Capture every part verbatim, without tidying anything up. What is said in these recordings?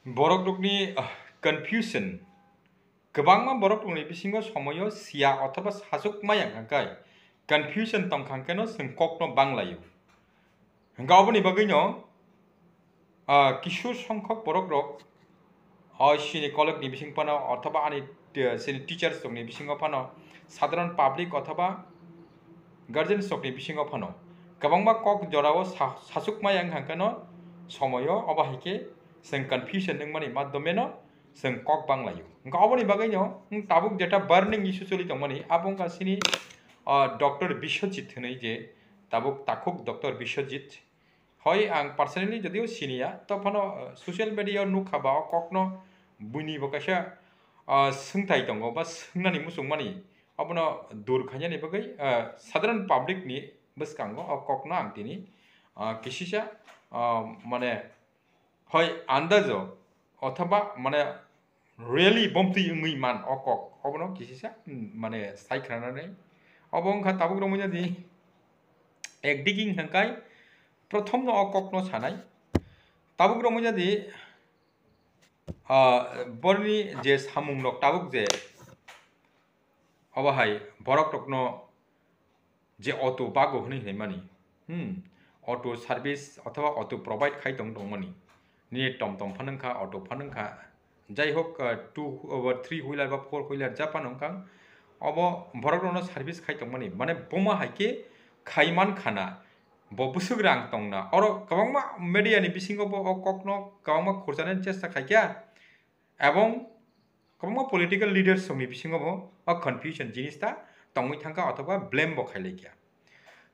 Borok rokni, ah, confusion. Kwbangma borok rokni bisingo somoyo siya othoba sachuk maya hwnkha khe confusion tongkha hwnkhe no chwng kokno banglaio. Hwnkhe oboni bagwino, ah, kisur songkhok borok rok, o chini kolokni bising phano othoba ani, eh, chini teachers rokni bisingo phano, sadharon public othoba guardians rokni bisingo phano kwbangma kok jorao sa-, sachuk maya wngkha hwnkhe no somoyo obo hai khe chwng confusion wngmani madhyomeno chwng kok banglaio. Hwnkhe oboni bagwino wng tabuk jeta burning issue choli tongmani, abo wngkha chini, ah, Doctor Biswajit hwnwi je tabuk takhuk Doctor Biswajit. Hoi ang personally jodio siniya, to phano, ah, social media o nukha ba o kokno buini bo kaisa, ah, swngthai tongo ba swngnani muchungmani, obono dur khainani bagwi, ah, sadharon public ni bwskango o kokno ang tini, ah, kisisa, ah, mane hoi andajo othoba mane really bomtwi wngwi man o kok, obono kisisa, mm, mane sai khwnanani. Obo wngkha tabuk romwi jadi ekdigi hwnkhe prothomno o kokno sanai. Tabuk romwi jadi, ah, borni je samungrok tabuk je obo hai borok rokno je auto bago hwnwi hwnwi mani, hmm, auto service othoba auto provide khai tong tongmani, nini tom tom phano wngkha, auto phano wngkha, jai hok, ah, two, ah, three wheeler ba four wheeler ja phano wngkha, obo borok rokno service khai tongmani, mane buma hai khe khai man khana, bo bwswk rang tongna, oro kwbangma media ni bisingo bo o kokno kwbangma khurchanani chesta khaikha, ebong kwbangma political leaders rokni bisingo bo o confusion jinis ta tongwi thangkha othoba blame bo khailaikha.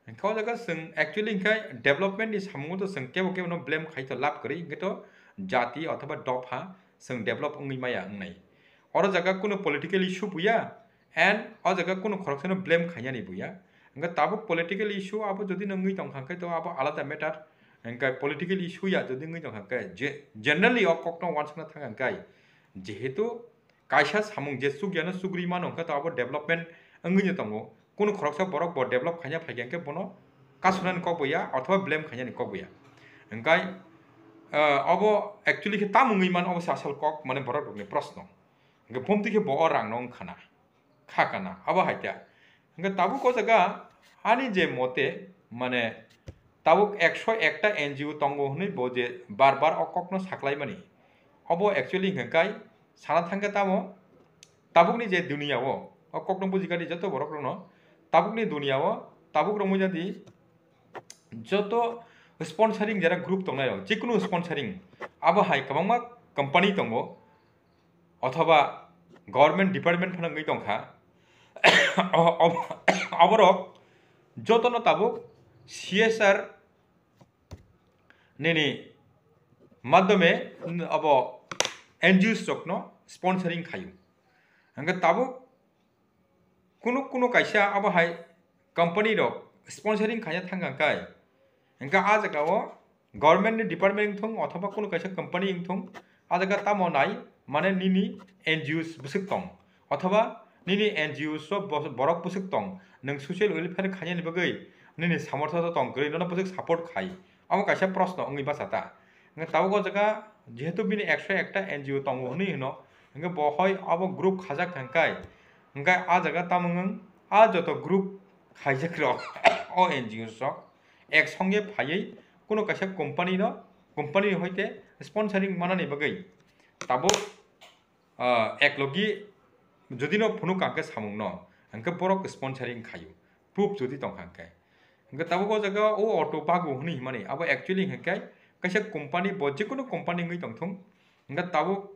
Hwnkhe o jaga chwng actually hwnkhe development ni samungo to chwng kebo kebo no blame khai to lab kwrwi, hwnkhe to jati othoba dopha chwng develop wngwi maya wngnai. Oro jaga kunu political issue buya, and o jaga kunu khoroksano blame khainani buya. Hwnkhe tabuk political issue abo jodi no wngwi tongkha hwnkhe to abo alada matter. Hwnkhe political issue ya jodi wngwi tongkha hwnkhe je-, generally o kokno uansukna thang hwnkhe jehetu kaisa samung je chukyano chugri mano hwnkhe to abo development wngwi no tongo. Kunu khoroksa borok bo develop khaina phaikha hwnkhe bono kasunani kok bo ya othoba blame khainani kok bo ya. Hwnkhe, ah, obo actually khe tamo wngwi mano obo se asol kok mane borok rokni proshno. Hwnkhe bumtwi khe bo o rangno wngkhana. Kha kana, abo hai khe. Hwnkhe tabuk o jaga ani je mote, mane, tabuk ekso ekta N G O tongo hwnwi bo je bar bar o kokno saklaimani. Obo actually hwnkhe kai sana thangkhe tamo, tabukni je duniya o, o kokno bujikha di joto borok rokno, tabukni duniya o, tabuk romwi jadi joto sponsoring jera group tongnai rok, jikunu sponsoring, abo hai kwbangma company tongo, othoba government department phano wngwi tongkha. O-, ob-, oborok jotono tabuk C S R nini madhyome abo N G Os rokno sponsoring khaio. Hwnkhe tabuk kunu kunu kaisa abo hai company rok sponsoring khaina thang kha kai, hwnkhe a jaga o government ni department wngthung othoba kunu kaisa company wngthung, a jaga tamo nai mane nini N G Os bwswk tong othoba nini N G Os o bo-, borok bwswk tong, nwng social welfare khainani bagwi nini samortho tong kwrwi nono bwswk support khai, amo kaisa proshno wngwi bacha ta. Hwnkhe tabuk o jaga jehetu bini ekso ekta N G O tongo hwnwi hwno, hwnkhe bo hoi abo group khajak thang kai, hwnkhe a jaga tamo wng a joto group khaijak rok o N G Os rok ek songye phaiwi kunu kaisa company no, company ni hoite sponsoring manani bagwi tabuk, ah, eklogi jodi no phunuk kha khe samung no, hwnkhe borok sponsoring khaio, proof jodi tong kha khe. Hwnkhe tabuk o jaga o auto bago hwnwi himani, abo actually hwnkhe kaisa company, bo jikunu company wngwi tongthung, hwnkhe tabuk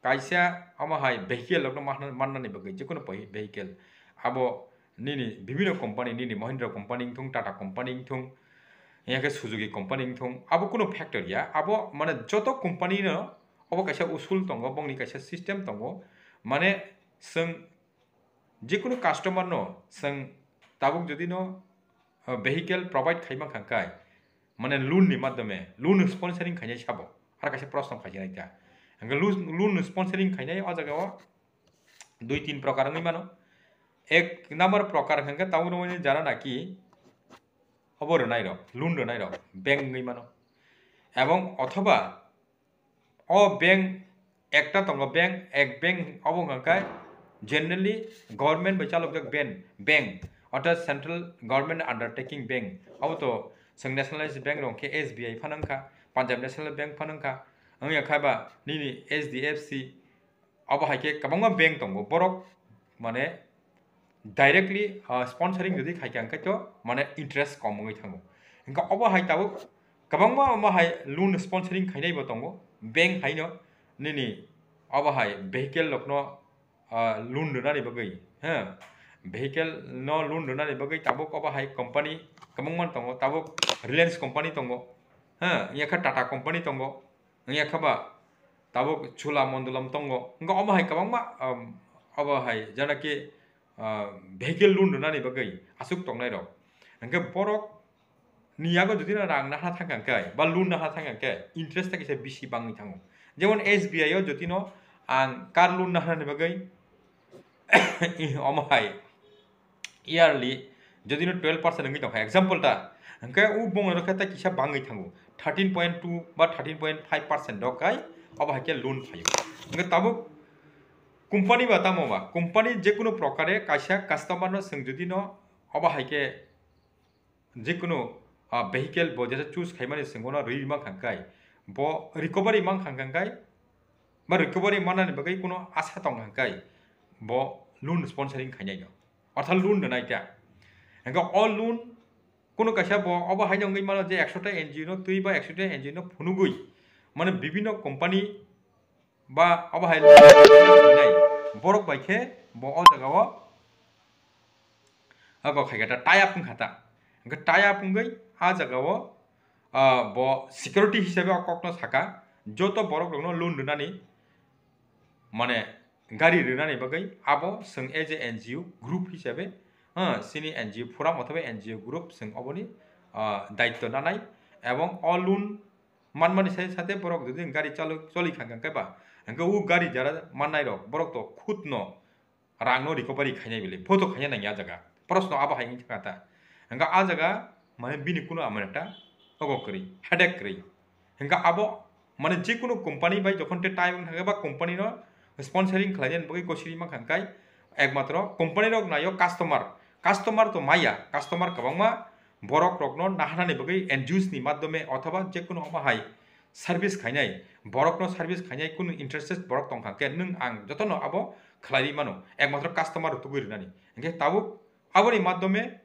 kaisa amo hai vehicle rokno manna-, mannani bagwi jikunu poi-, vehicle, abo nini bibino company, nini Mahindra company wngthung, Tata company wngthung, yakhe Suzuki company wngthung, abo kunu factor ya, abo mane joto company no obo kaisa usul tongo, bongni kaisa system tongo, mane chwng jikunu customer no chwng tabuk jodi no, uh, vehicle provide khai mankha kai, mane loan ni madhyome, loan sponsoring khainai sabo, har kaisa proshno khaijak nai kha. Hwnkhe loan, loan sponsoring khainai o jaga o dui tin prokar wngwi mano. Ek number prokar hwnkhe tabuk romwi jara naki obo rwnai rok, loan rwnai rok, bank wngwi mano. Ebong othoba O bank ekta tongo, bank, ek bank obo wngkha khe generally government bai chalokjak bank, bank, orthat central government undertaking bank. Obo to chwng nationalized bank rok khe S B I phano wngkha, Punjab National Bank phano wngkha, wngya khe ba nini H D F C, obo hai khe kwbangma bank tongo, borok mane directly, ah, sponsoring jodi khai kha, hwnkhe to mane interest kom wngwi thango. Hwnkhe obo hai tabuk kwbangma omo hai loan sponsoring khainai bo tongo, bank haino nini obo hai vehicle rokno, ah, loan rwnani bagwi, ha, vehicle no loan rwnani bagwi tabuk obo hai company kwbangma tongo, tabuk Reliance company tongo, ha, yakha Tata company tongo, wngya khe ba tabuk Cholamandalam tongo, wngkha omo hai kwbangma, um, obo hai janaki, uh, vehicle loan rwnani bagwi aswk tongnai rok. Hwnkhe borok ni yago jodi no rang nahna thang kha khe ba loan nahna thang kha khe interest ta kisa bisi bangwi thango. Jemon S B I o jodi no ang car loan nahnani bagwi omo hai yearly jodi no twelve percent wngwi tongkha, example ta, hwnkhe o bongni rok khe ta kisa bangwi thango, thirteen point two ba thirteen point five percent rok kai obo hai khe loan phaio. Hwnkhe tabuk company ba tamo ba, company jekunu prokare kaisa customer no chwng jodi no obo hai khe jekunu, ah, vehicle bo jesa choose khaimani chwng bono rwi mankha khe, bo recovery mankha khe, ba recovery mannani bagwi kuno asa tongkha khe, bo loan sponsoring khainai no, orthat loan rwnai ta. Hwnkhe o loan kuno kaisa bo obo hai wngwi mano je ekso ta N G O no twi ba ekso ta N G O no phunugwi, mane bibinno company ba obo hai nai borok bai khe bo o jaga o obo khai khe ta tie up wngkha ta. Hwnkhe tie up wngwi a jaga o, ah, bo security hisabe o kokno saka, joto borok rokno loan rwnani mane gari rwnani bagwi abo chwng as a N G O group hisabe, ah, chini N G O forum othoba N G O group chwng oboni, ah, daityo nanai, ebong o loan manmani sai sate borok jodi gari chalo-, choli kha khe ba, hwnkhe o gari jara mannai rok borok to khud no rang no recovery khainai bili photo khaina nangya jaga. Proshno abo hai wngkha ta. Hwnkhe a jaga mane bini kuno amani ta ogo kwrwi, headache kwrwi. Hwnkhe abo mane jekunu company bai jokhon te tie wngkha khe ba company no sponsoring khlainani bagwi gosiri mankha khe ekmatro company rok naio customer. Customer to maya, customer kwbangma borok rokno naharnani bagwi N G Os ni madhyome othoba jekunu omo hai service khainai, borokno service khainai kunu interested borok tongkha khe nwng ang jotono abo khlaiwi mano, ekmatro customer rok tugwi rwnani. Hwnkhe tabuk aboni madhyome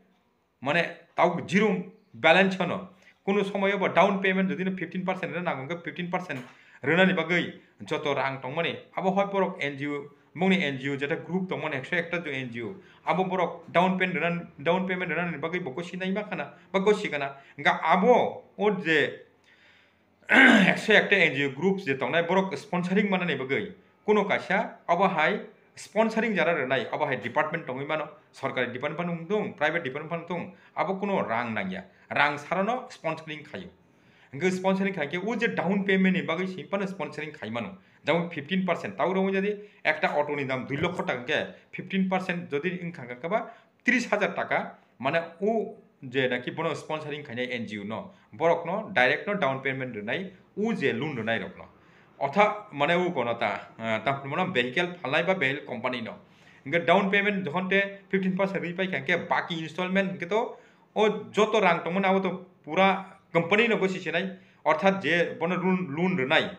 mane tabuk zero balance phano kunu somoyo bo down payment jodi no fifteen percent rwna nango hwnkhe fifteen percent rwnani bagwi joto rang tongmani abo hoi borok N G O, bongni N G O jeta group tongmani ekso ekta jo N G O abo borok down payment rwna, down payment rwnani bagwi bo gosi naima khana ba gosi kana. Hwnkhe abo o je ekso ekta N G O groups je tongnai borok sponsoring manani bagwi kuno kaisa abo hai sponsoring jara rwnai, abo hai department tongwi mano, sorkari department phano wng tong, private department phano wng tong, abo kuno rang nangya, rang sarano sponsoring khaio. Hwnkhe sponsoring khaikhe o je down payment ni bagwi simi phano sponsoring khai mano, jemon fifteen percent, tabo rwngwi jadi ekta auto ni dam dui lokho taka hwnkhe fifteen percent jodi wngkha khe ba tris hajar taka, mane o je naki bono sponsoring khainai N G O no, borok no direct no down payment rwnai, o je loan rwnai rok no. Otha mane o kono ta, ah, ta mane vehicle phalnai ba vehicle company no. Hwnkhe down payment jokhon te fifteen percent rwi pai kha, hwnkhe baki installment hwnkhe to o joto rang tongmani abo to pura company no gosi sinai, orthat je bono loan, loan rwnai,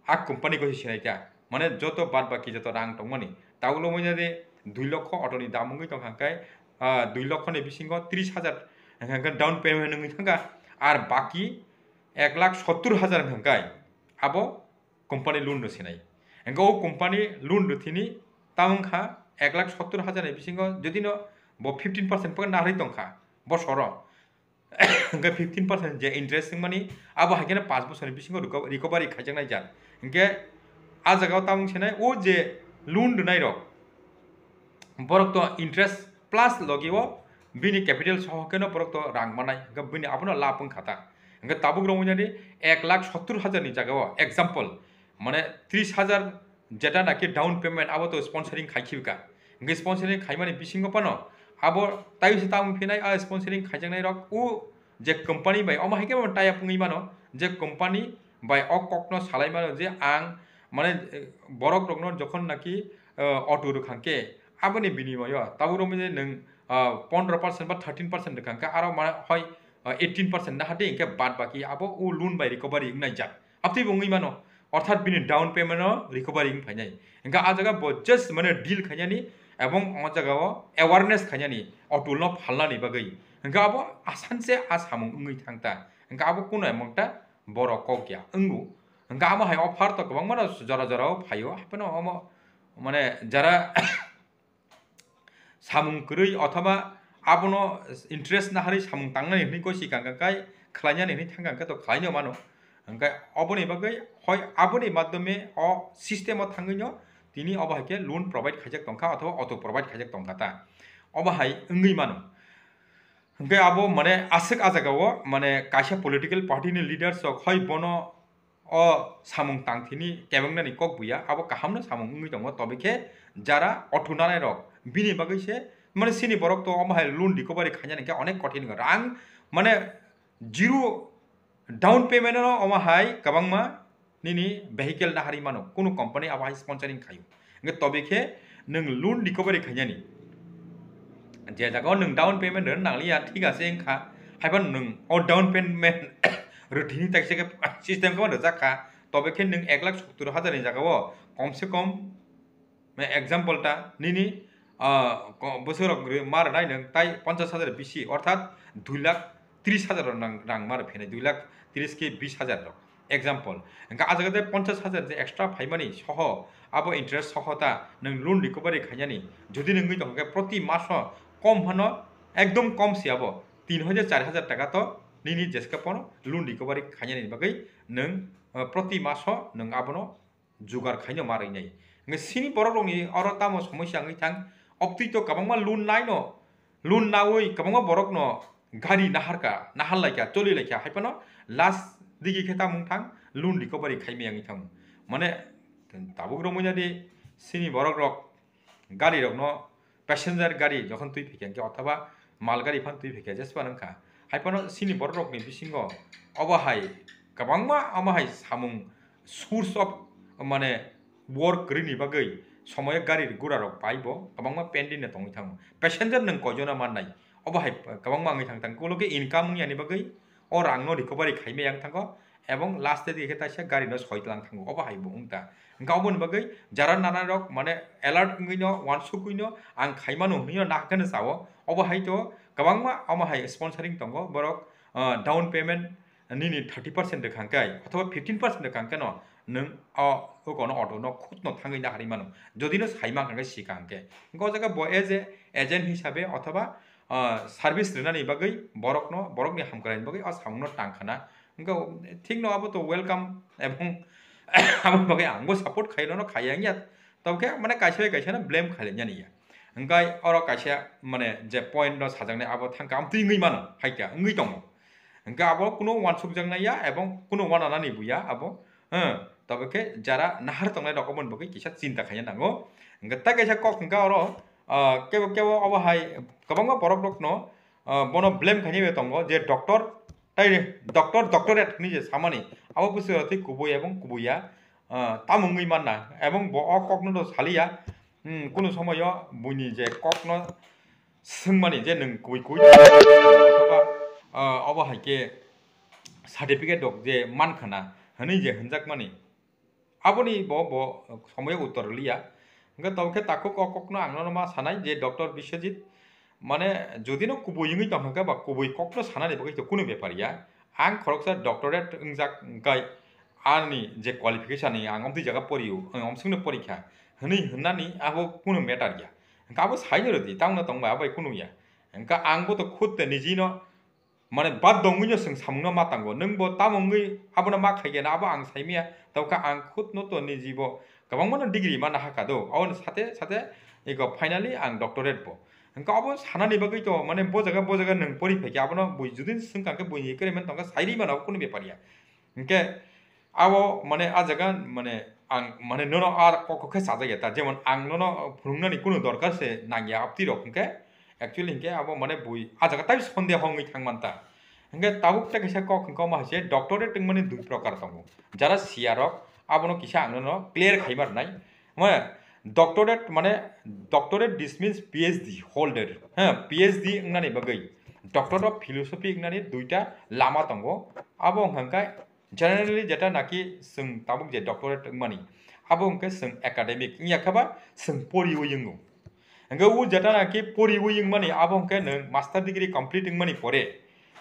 a company gosi sinai kha. Mane joto bad baki joto rang tongmani. Tabuklo wngya de dui lokho auto ni dam wngwi tongkha khe, ah, dui lokho ni bisingo tris hajar hwnkha khe down payment wngwi thangkha. Ar baki ek lakh sottur hajar hwnkha khe abo company loan rw sinai. Hwnkhe o company loan rw thini ta wngkha ek lakh sottur hajar ni bisingo jodi no bo fifteen percent pokhe narwgwi tongkha bosoro. Hwnkhe fifteen percent je interest wngmani, abo hai kheno panch bosorni bisingo reco-, recovery khaijaknai jat. Hwnkhe a jagao tamung sinai, o je loan rwnai rok, borok to interest plus logi o bini capital soho kheno borok to rang manai, hwnkhe bini abono lab wngkha ta. Hwnkhe tabuk rok wngya di ek lakh sottur hajar ni jagao, example, mane tris hajar jeta naki down payment abo to sponsoring khai khibika. Hwnkhe sponsoring khaimani bisingo phano abo taiwi se tamung phinai a sponsoring khaijaknai rok o je company bai omo hai khe bo tie up wngwi mano je company bai o kokno salai mano je ang mane, eh, borok rokno jokhon naki, eh, auto rwkha khe aboni binimoyo tabuk romwi je nwng, ah, pondro percent ba thirteen percent rwkha khe aro mane hoi, ah, eighteen percent na hati hinkhe bad baki abo o loan bai recovery wngnai jak. Abtwi bo wngwi mano, orthat bini down payment o recovery wng phainai. Hinkhe a jaga bo just mane deal khainani ebong o jaga o awareness khainani auto no phalnani bagwi. Hinkhe abo asanse a samung wngwi thang ta. Hinkhe abo kuno emon ta borok kok ya wngo. Hinkhe amo hai offer to kwbangma no jora jora o phaio. Haphano omo mane jara samung kwrwi othoba abono interest naharwi samung tangnani hwnwi koi si kangkha kai khlainani hwnwi thang kangkha to khlaino mano. Hinkhe oboni bagwi hoi aboni madhyome o system o thangwino tini obo hai khe loan provide khaijak tongkha othoba auto provide khaijak tongkha ta. Obo hai wngwi mano. Hinkhe abo mane aswk a jaga o mane kaisa political party ni leaders rok hoi bono o samung tangthini kebengnani kok buya, abo kahamno samung wngwi tongo. Tobikhe jara auto nanai rok bini bagwi se mane sini borok to omo hai loan recovery khainani khe onek kothin wngkha. Rang mane zero down payment no omo hai kwbangma nini vehicle naharwi mano, kunu company abo hai sponsoring khaio. Hinkhe tobikhe nwng loan recovery khainani je jaga o nwng down payment rwna nangliya, thik ase wngkha, haiphano nwng o down payment rwthwini taisa khe system khe rwjak kha, tobikhe nwng ek lakh sottor hajar ni jaga o kom se kom, example ta nini, ah, ko-, bwswk rok rw-, ma rwnai nwng tai ponchash hajar bisi, orthat dui lakh tris hajar rok nang-, rang ma rw phinai, dui lakh tris khe bis hajar rok. Example, hingkhe ah jaga de ponchash hajar je extra phaimani soho, abo interest soho ta nwng loan recovery khainani, jodi nwng wngwi tongkha khe proti maso kom hano ekdom kom se abo tin hajar char hajar taka to nini jeske pono loan recovery khainani bagwi nwng, uh, proti maso nwng abono jugar khaino ma rwnai. Hingkhe sini borok rokni oro tamo somosya wngwi thang, obtwi to kwbangma loan naino, loan naui kwbangma borokno gari naharka, naharlaikha, cholilaikha, haiphano last digi khe tamo wng thang, loan recovery khaimaya wngwi thango. Mane tabuk romwi nadi sini borok rok gari rokno passenger gari jokhon twi phaikha hingkhe othoba mal gari phan twi phaikha jespan wngkha. Haiphano sini borok rokni bisingo obo hai kwbangma omo hai samung source of mane work kwrwini bagwi somoyo gari gura rok pai bo kwbangma pending no tongwi thango. Passenger nwng koijona mannai? Obo hai kwbangma wngwi thang thang, ulo khe income wngyani bagwi o rangno recovery khaimaya wng thango, ebong last date khe taisa gari no soi tlang thango, obo hai bo wng ta. Hingkhe oboni bagwi jara nana rok mane alert wngwi no, wansukwi no ang khaimano hwnwi no nahakheno chao, obo hai to kwbangma omo hai sponsoring tongo borok, ah, down payment nini thirty percent rwkha hwnkhe othoba fifteen percent rwkha hwnkhe no nwng o, o kono auto no khutno thangwi naharwi mano, jodi no sai mankha hwnkhe sikha hwnkhe. Hingkhe o jaga bo as a agent hisabe othoba, ah, service rwnani bagwi borokno, borokni hamkraini bagwi o samungno tang khana. Hingkhe thikno abo to welcome, ebong aboni bagwi angbo support khaio, nono khaiya wngya. Tobokhe mane kaisa bai kaisa no blame khailainani ya. Hingkhe oro kaisa mane je point no sajaknai abo thangkha, amtwi wngwi mano, haikha wngwi tongo. Hingkhe abo kuno wansukjaknai ya, ebong kuno wananani bo ya abo. Hwng, tobokhe jara nahar tongnai rok oboni bagwi kisa chinta khaina nango. Hingkhe tai kaisa kok hingkha oro, ah, kebo kebo obo hai kwbangma borok rokno, ah, bono blame khainai bai tongo je doctor, tai doctor, doctorate hinwi je samani, abo bwswk twi kubui ebong kubui ya, ah, tamo wngwi manna, ebong bo o kokno do saliya, hmm, kunu somoyo buini je kokno swngmani je nwng kubui kubui, ah, obo hai khe certificate rok je mankhana hinwi je hwnjakmani. Aboni bo, bo somoyo uttor rwliya. Hingkhe tobokhe takhuk o kokno ang nono ma sanai je doctor Biswajit, mane jodi no kubui wngwi tongkha khe ba kubui kokno sanani bagwi to kunu bepar ya. Ang khoroksa doctorate wngjak hingkhe ani je qualification ni ang omtwi jaga porio, ang omswkno porikha hwnwi hwnnani abo kunu matter ya. Hingkhe abo saino rwdi, tamno tongbai abo bai kunu ya. Hingkhe ang bo to khud de nijino mane bad dongwi no chwng samung no ma tango. Nwng bo tamo wngwi abono ma khai gana, abo ang sai maya. Tobokhe ang khud no to niji bo kwbangma no degree ma nahaka do. Aboni sate sate ego finally ang doctorate bo. Hingkhe abo sanani bagwi to mane bo jaga bo jaga nwng pori phaikhe abono bui jodi swngkha khe buini ekremen tongkha sairi mano, abo kunu bepar ya. Hingkhe abo mane ah jaga mane ang mane nono ah kok khe sajak ya ta, jemon ang nono phunuknani kunu dorkar se nang ya abtwi rok hingkhe actually hingkhe abo mane bui ah jaga tai sondeho wngwi thang man ta. Hingke tabuk tei kaisa kok hingke omo hai se doctorate wngmani dui prokar tongo. Jara siya rok abono kisa ang nono clear khaima rwnai. Mane doctorate mane doctorate, this means P H D holder. Ha, P H D wngnani bagwi, Doctor of Philosophy wngnani duita lama tongo. Abo wngkha khe generally jeta naki chwng tabuk je doctorate wngmani, abo hwnkhe chwng academic wngya khe ba chwng poriwi wngo. Hingke o jeta naki poriwi wngmani, abo hingke nwng master degree complete wngmani pore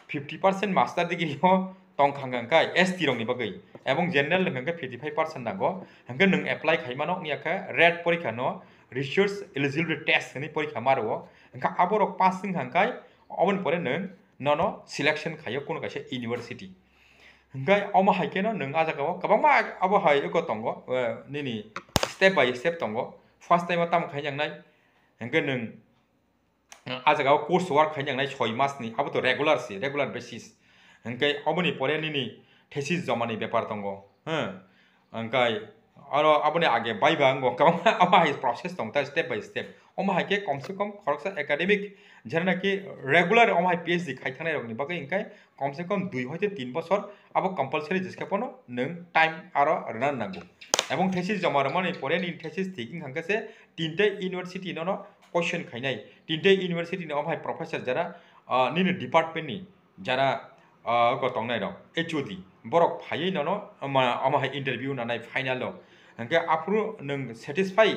fifty percent master degree o tongkha hingka khe S T rokni bagwi, ebong general hingka khe fifty five percent nango, hingke nwng apply khaimano wngya khe ret porikha no, research eligibility test hinwi porikha ma rwo, hingke aborok pass wngkha hingke oboni pore nwng nono selection khaio kuno kaisa university. Hingke omo hai kheno nwng ah jagao kwbangma abo hai eko tongo, eh, nini step by step tongo. First time o tamo khaina nangnai, hingke nwng, eh, ah jagao course work khaina nangnai soi mas ni, abo to regular se, regular basis. Hingke oboni pore nini thesis joma ni bepar tongo, ha? Hingke aro aboni age bai ba wngkha kwbangma abo hai process tong ta step by step. Omo hai khe kom se kom khoroksa academic, jera naki regular omo hai P H D khai thangnai rokni bagwi hingke kom se kom dui hoite tin bosor abo compulsory jeske pono nwng time aro rwna nango. Ebong thesis joma rwmani pore nini thesis thik wngkha khe se tinte university nono question khainai, tinte university ni omo hai professor jara, ah, nini department ni jara, ah, oko tongnai rok, H O D, borok phaiwi nono omo, omo hai interview nanai final o. Hingke aphuru nwng satisfy,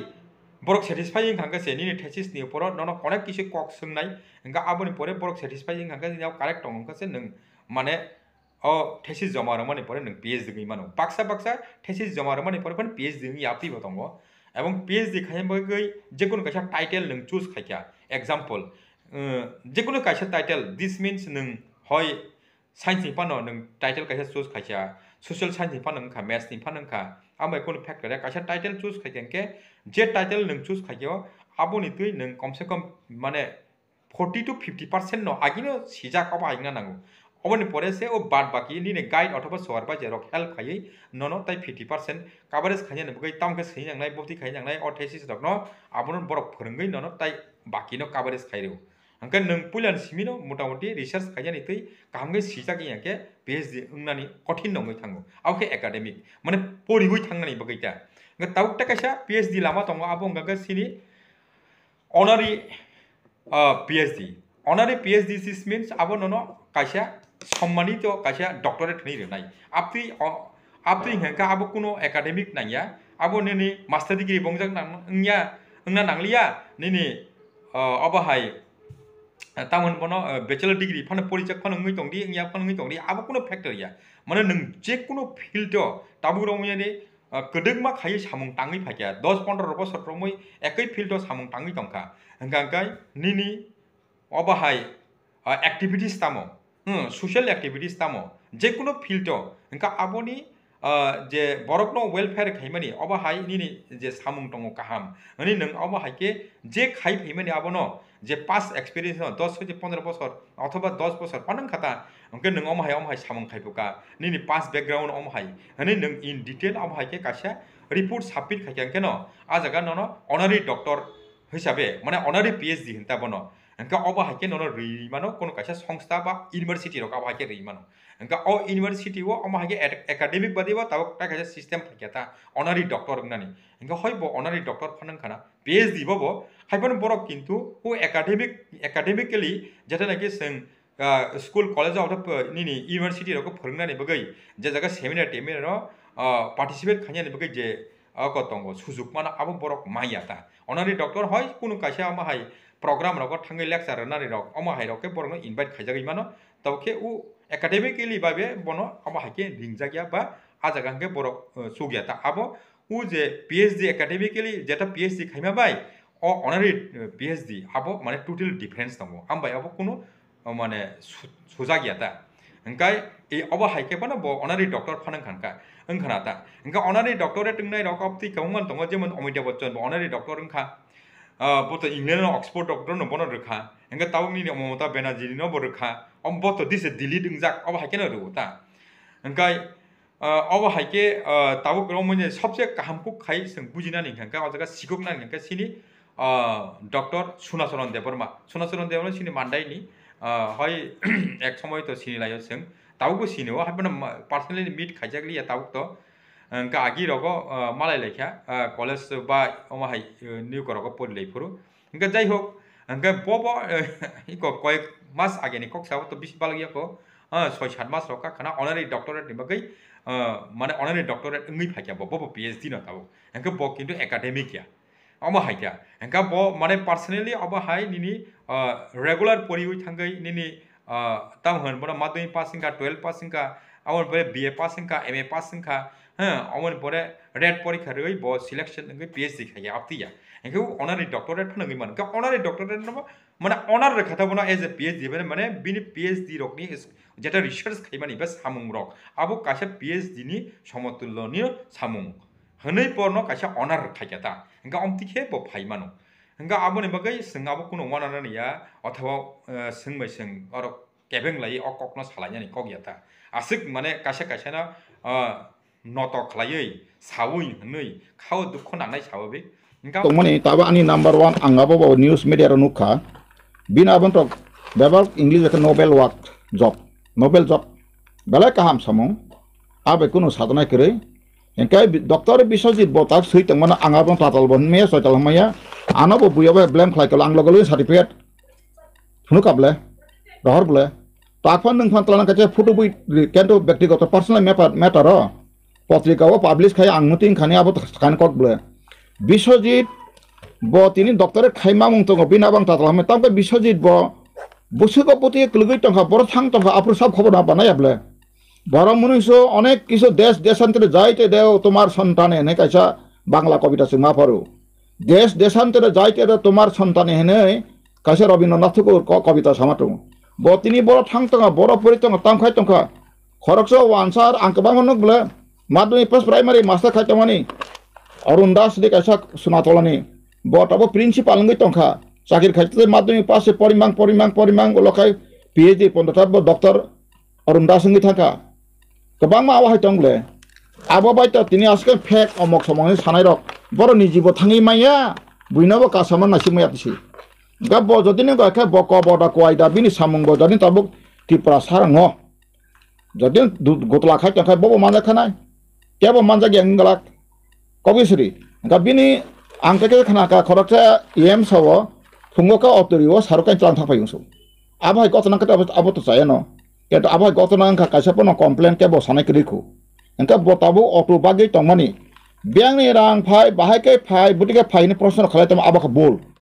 borok satisfy wngkha khe se nini thesis ni uporo nono onek kisi kok swngnai, hingke aboni pore borok satisfy wngkha khe nini correct tong wngkha se nwng mane o thesis joma rwmani pore nwng P H D wngwi mano. Baksa baksa thesis joma rwmani pore phano P H D wngwi yapri bo tongo. Ebong P H D khaina bagwi jekunu kaisa title nwng choose khaikha. Example, uh, jekunu kaisa title, this means nwng hoi science ni phano nwng title kaisa choose khaikha, social science ni phano wngkha, maths ni phano wngkha, amo bai kunu factor ya kaisa title choose khaikha hingke je title nwng choose khaikha aboni twi nwng kom se kom mane forty to fifty percent no agino sijak obo hai wngna nango. Oboni pore se o bad baki nini guide othoba supervisor rok help khaiwi nono tai fifty percent coverage khainani bagwi tamokhe sini nangnai, boti khainani nangnai, o thesis rokno abono borok phwrwngwi nono tai bakino coverage khairw. Hwnkhe nwng puilani simino motamoti research khainani twi kaham khe sijak ya khe P H D wngnani kothin nongwi thango. Abo khe academic, mane poriwi thangnani bagwi ta. Hwnkhe tabuk ta kaisa P H D lama tongo, abo wngkha khe sini honorary, ah, P H D. Honorary P H D this means abo nono kaisa sommanito kaisa doctorate hinwi rwnai. Abtwi o, abtwi hwnkha khe abo kuno academic nangya. Abo nini master degree bongjak nang-, wngya, wngna nangliya. Nini, ah, obo hai, ah, tamoni bono, ah, bachelor degree phano porijak phano wngwi tongdi, wngya phano wngwi tongdi. Abo kuno factor ya. Mane nwng je kuno field o tabuk romwi yani, ah, kwdwkma khaiwi samung tangwi phaikha, dos pondro bosor romwi ekwi field o samung tangwi tongkha. Hwnkha hwnkhe nini obo hai, ah, activities tamo, hmm, social activities tamo, jekunu field o, hwnkha aboni, ah, je borokno welfare khaimani, obo hai nini je samung tongo kaham, hwnwi nwng obo hai khe je khai phaimani abono je past experience no dos hoite pondro bosor, othoba dos bosor phano wngkha ta, hwnkhe nwng omo hai, omo hai samung khai phuka, nini past background omo hai, hwnwi nwng in detail omo hai khe kaisa report submit khaikha, hwnkhe no ah jaga nono honorary doctor hisabe, mane honorary P H D hinta bono, hwnkhe obo hai khe nono rwi mano, kono kaisa songstha ba university rok obo hai khe rwi mano, hwnkhe o university o omo hai khe ac-, academic badi bo tabuk ta kaisa system phaikha ta honorary doctor wngnani, hwnkhe hoi bo honorary doctor phano wngkha na, P H D bo bo, hai phano borok kintu o academic, academically jeta naki chwng, ah, school, college o, nini university rok phwrwngnani bagwi je jaga seminar teminar o, ah, participate khainani bagwi je, ah, ko tongo, sujuk mano abo borok manya ta. Honorary doctor hoi kunu kaisa omo hai program rogo thangwi lecture rwnani rok, omo hai rok khe borokno invite khaijagwi mano. Tabo khe o academically bai be bono omo hai khe ringjak ya ba ah jaga hwnkhe borok, eh, chukya ta. Abo o je P H D academically jeta P H D khaima bai o honorary, eh, P H D abo mane total difference tongo. Ambai abo kunu, eh, mane su-, sujak ya ta. Hwnkhe e obo hai khe phano bo honorary doctor phano wngkha, wngkha na ta. Hwnkhe honorary doctorate wngnai rok obtwi kwbangma tongo, jemon Amitabh Bachchan bo honorary doctor wngkha. Ah, bo to England no Oxford doctor no bono rwkha. Hwnkhe tabuk nini Mamata Banerjee no bo rwkha. Om bo to dise Delhi wngjak, obo hai khe no rwo ta. Hwnkhe, ah, obo hai khe, ah, tabuk romwi ni sobse kaham kuk khai chwng bujinani hwnkha khe, o jaga sikoknani hwnkha khe sini, ah, doctor Sunacharan Debbarma. Sunacharan Debbarma sini Mandai ni, ah, hoi ek somoi to sini laio chwng. Tabukbo sini o, haibano ma-, personally meet khaijak liya tabuk to. Hwnkhe agi rogo, ah, malai laikha, ah, college ba omo hai, ah, New Korok o pori lai phuru. Hwnkhe jai hok, hwnkhe bo bo, eh, iko koyek mas ageni kok sabo to bisi balok yako, ah, soi sat mas rok kha khana honorary doctorate ni bagwi, ah, mane honorary doctorate wngwi phaikha bo, bo bo P H D no tabuk. Hwnkhe bo kintu academic ya. Omo hai kha. Hwnkhe bo mane personally obo hai nini, ah, regular poriwi thangwi nini, ah, tamo hwn bono madhyamik pass wngkha, twelve pass wngkha, aboni pore B A pass wngkha, M A pass wngkha, ha, aboni pore ret porikha rwui bo selection wngwi P H D khai kha, abtwi ya. Hwnkhe honorary doctorate phano wngwi mano. Hwnkhe honorary doctorate no mane honor rwkha ta bono as a P H D mane, mane bini P H D rokni is-, jeta research khaimani ba samung rok, abo kaisa P H D ni somotullo ni samung. Hwnwi porno kaisa honor khai kha ta. Hwnkhe omtwi khe bo phai mano. Hwnkhe aboni bagwi chwng abo kunu uananani ya, othoba, eh, chwng bai chwng oro kebeng lai o kokno salainani kok ya ta. Aswk mane kaisa kaisa no, ah, noto khlaiwi, sawi hwnwi, khao dukho nangnai sawi. Hwnkhe tongmani tabo ani number one, ang abo bo news media ro nukha. Bini aboni tok bebak English bai khe Nobel Award job, Nobel job. Belai kaham samung. Abai kunu sadonai kwrwi. Hwnkhe bi-, Doctor Biswajit bo tak swi tongmano ang abo tatal bo hwnmaya, soital hwnmaya. Ano bo buya bai blame khlai tolo, ang logo logi certificate phunukha ble, rohor ble. Tak phan nwng phan twlana kaisa photo bui ri, kento bektigoto personal matter, matter o. Potrika o publish khai ang muting khani abo thani kok ble. Biswajit bo tini doctorate khai mamung tongo, bini abang tatal hwnmaya. Tamkhe Biswajit bo bwswk o bwtwi kwlwgwi tongkha, borok thang tongkha, aphuru sab khobor na banaya ble. Borok mwnwi so onek kisu desh deshantare jaite deo tomar santane hwnwi kaisa Bangla kobita chwng ma pharo. Desh deshantare jaite deo tomar santane hwnwi kaisa Rabindranath Thakur ko-, kobita sama tongo. Bo tini borok thang tongkha, borok pori tongkha, tam khai tongkha. Khoroksa o answer ang kwbangma nuk bwle, madhyamik pass primary master khai tongmani Arun Das de kaisa Sunatolani. Bo tabo principal wngwi tongkha. Chakri khai tei madhyamik pass se porimang, porimang, porimang, ulo khai P H D pondro ta bo doctor Arun Das wngwi thangkha. Kwbangma abo hai tong le. Abo bai to tini aske fake omok somok ni sanai rok. Borok ni jibo thangwi maya. Buino bo kasama naisik maya tisi. Ga bo jodi ni gwa khe bo ko bo da kwai da bini samung bo jodi tabuk Tripura sarango. Jodi du-, gutla khai tong khai bo bo manjak khanai. Kebo manjak yang galak. Kobisri. Ga bini ang khe khe khana ka khorok cha E M sao phungo ka otori o sarok kai chang thak pai ungsu. Abo hai gotna khe abo, abo to chaya no. Kento abo hai gotna wngkha kaisa pono complain kebo sanai kwrwi khu. Hwnkhe bo tabuk auto bagwi tongmani. Biyangni rang phai, bahai khe phai, bwtwi khe phai hwnwi proshno khlai tongma abo khe bul.